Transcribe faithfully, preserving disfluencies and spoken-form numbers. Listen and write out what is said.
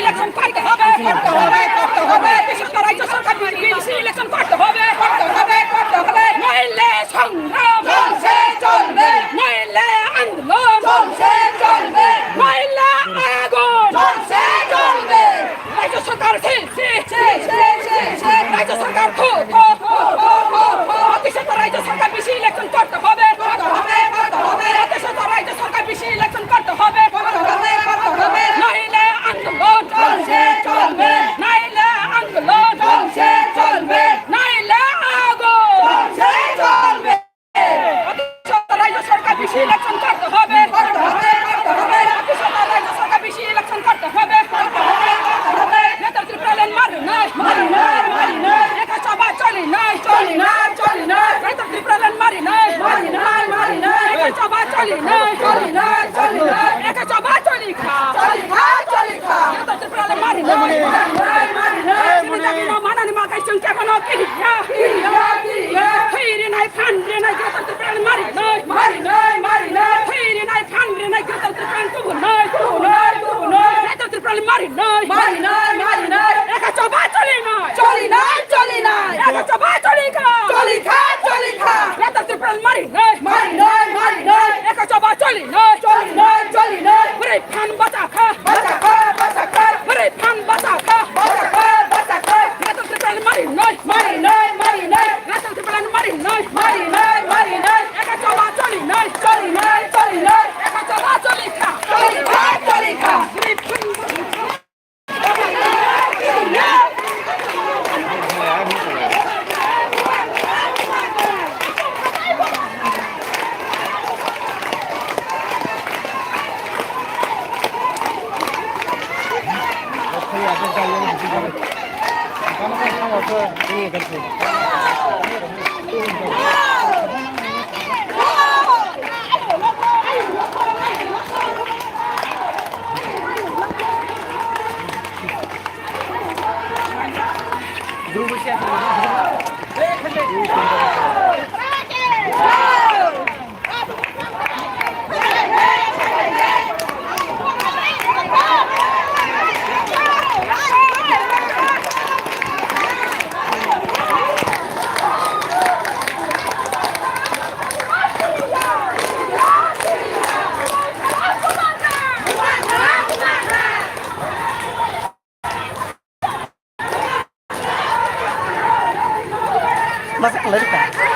Election করতে হবে, করতে হবে, করতে হবে। রাজ্য সরকার বিজেপি ইলেকশন করতে হবে, করতে হবে, করতে হবে। নইলে সংগ্রাম চলছে, চলবে। নইলে আন্দোলন চলছে, চলবে। নইলে আগুন চলছে, চলবে। রাজ্য সরকার ছি, ছি, ছি, ছি, ছি, ছি। রাজ্য সরকার থু, থু, থু, থু, থু, থু। প্রতিষ্ঠাতা রাজ্য সরকার বিজেপি ইলেকশন করতে হবে, করতে হবে, করতে হবে। প্রতিষ্ঠাতা রাজ্য সরকার বিজেপি ইলেকশন করতে হবে, করতে হবে, করতে হবে। নইলে আন্দোলন চলছে, চলবে। নইলে আন্দোলন চলছে, চলবে। নইলে আগুন চলছে, চলবে। রাজ্য সরকার বিজেপি ইলেকশন করতে হবে। করতে হবে, করতে হবে। রাজ্য সরকার, রাজ্য সরকার বিজেপি ইলেকশন করতে হবে। করতে হবে, করতে হবে। গ্রেটার ত্রিপুরাল্যান্ড মারি নাই। মারি নাই, মারি নাই। একা সভা চলি নাই। চলি নাই, চলি নাই। গ্রেটার ত্রিপুরাল্যান্ড মারি নাই। মারি নাই, মারি নাই। একা সভা চলি নাই। চলি নাই, চলি নাই। একা সভা চলি খা। চলি খা, চলি খা। গ্রেটার ত্রিপুরাল্যান্ড মারি নাই। মারি নাই, মারি নাই। চিনি যাবি না মানানি মা কাইসুং কেমন কিরিয়া। কিরিয়া, কিরিয়া। ফিরি নাই, ফান্ড নাই, গ্রেটার ত্রিপুরাল্যান্ড মারি নাই। মারি নাই, মারি নাই। ফিরি নাই, ফান্ড নাই, গ্রেটার ত্রিপুরাল্যান্ড তুবু নাই। তুবু নাই, তুবু নাই। গ্রেটার ত্রিপুরাল্যান্ড মারি নাই। মারি নাই, মারি নাই। একা সভা চলি নাই। চলি নাই, চলি নাই। একা সভা চলি খা। চলি খা, চলি খা। গ্রেটার ত্রিপুরাল্যান্ড মারি নাই। মারি নাই, মারি নাই। একা সভা চলি নাই। চলি নাই, চলি নাই। বুড়ি ফান বাঁচা খা। বাঁচা খা, বাঁচা খা। বুড়ি ফান বাঁচা খা। বাঁচা খা, বাঁচা খা। গ্রেটার ত্রিপুরাল্যান্ড মারি নাই। মারি নাই, মারি নাই। গ্রেটার ত্রিপুরাল্যান্ড মারি নাই। মারি নাই, মারি নাই। একা সভা চলি নাই। চলি নাই, চলি নাই। একা সভা চলি খা। চলি খা, চলি খা। বুড়ি ফান বাঁচা খা। Masa kelari kan?